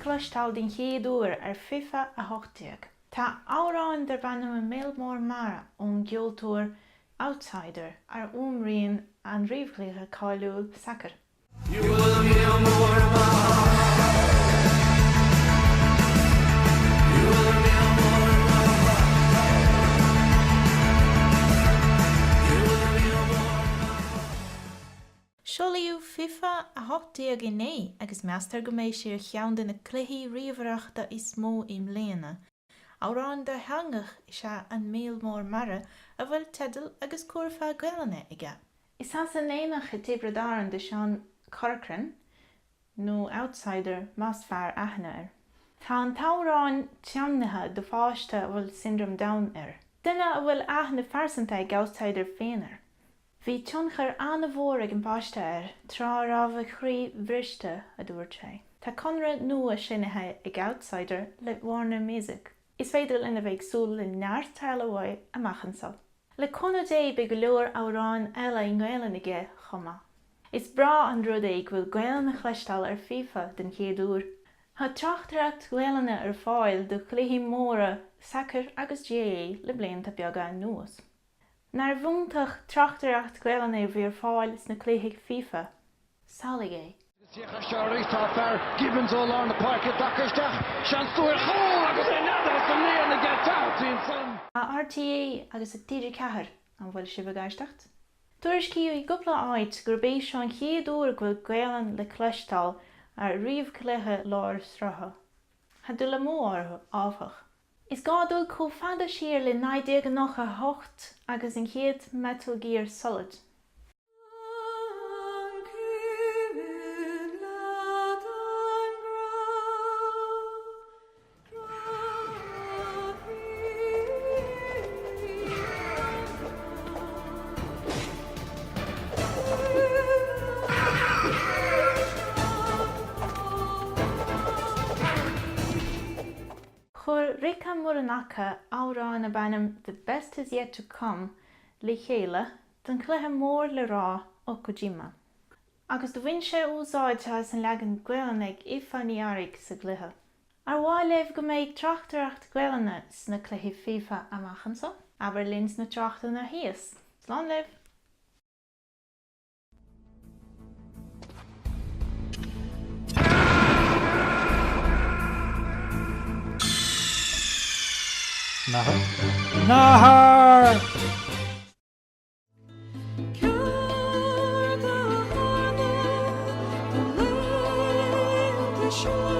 cloisteáil den chéad uair ar FIFA 18. Tá amhrán darb ainm An Míol Mór Mara ón gceoltóir Outsider ar fhuaimrian an ríomhchluiche cáiliúil sacair. You are the Míol Mór Mara. You are the Míol Mór Mara. You are the Míol Mór Mara. Seolaíodh FIFA 18 inné agus meastar go mbeidh sé ar cheann de na cluichí ríomhaireachta is mó i mbliana. Amhrán dátheangach is ea An Míol Mór Mara a bhfuil teideal agus curfá Gaelainne aige. Is as an Aonach i dTiobraid Árann do Seán Corcoran, nó Outsider más fearr aithne air. Tá an t-amhrán tiomnaithe do pháiste a bhfuil Siondróm Down air, duine a bhfuil aithne phearsanta ag Outsider féin air. Bhí tionchar an-mhór ag an bpáiste air tráth a raibh a chroí bhriste, a dúirt sé. Tá conradh nua sínithe ag Outsider le Warner Music. Is féidir linn a bheith ag súil le neart eile uaidh amach anseo. Le cúnamh Dé beidh go leor amhráin eile i nGaelainn aige chomh maith. Is breá an rud é go bhfuil Gaelainn a chloisteáil ar FIFA den chéad uair. Tá tráchtaireacht Ghaelainne ar fáil do chluichí móra sacair agus GAA le blianta beaga anuas. Nárbh iontach tráchtaireacht Ghaelainne a bheith ar fáil sna cluichí FIFA? Samhlaigh é. Féach air seo arís, tá fear Gibbons ó lár na páirce tagtha isteach, seans ar chúl agus é neadaithe sa líon aige Doherty ansan. A RTÉ agus a TG4, an bhfuil sibh ag éisteacht? Tuairiscíodh i gcúpla áit gurb é seo an chéad uair go bhfuil Gaelainn le cloisteáil ar ríomhchluiche lár-srutha. Tá dul amú orthu, áfach. Is gá dul chomh fada siar le 1998 agus an chéad Metal Gear Solid. An cuimhin leat an grá, grá Chuir Rika Muranaka amhrán ab ainm The Best Is Yet To Come le chéile don chluiche mór le rá ó Kojima. Agus do bhain sé úsáid as an leagan Gaelainne ag Aoife Ní Fhearraigh sa gcluiche. Ar mhaith libh go mbeidh tráchtaireacht Gaelainne sna cluichí FIFA amach anseo? Abair linn sna tráchtanna thíos. Slán libh! Nathair. Nathair! Céard a tharla do laethanta seo?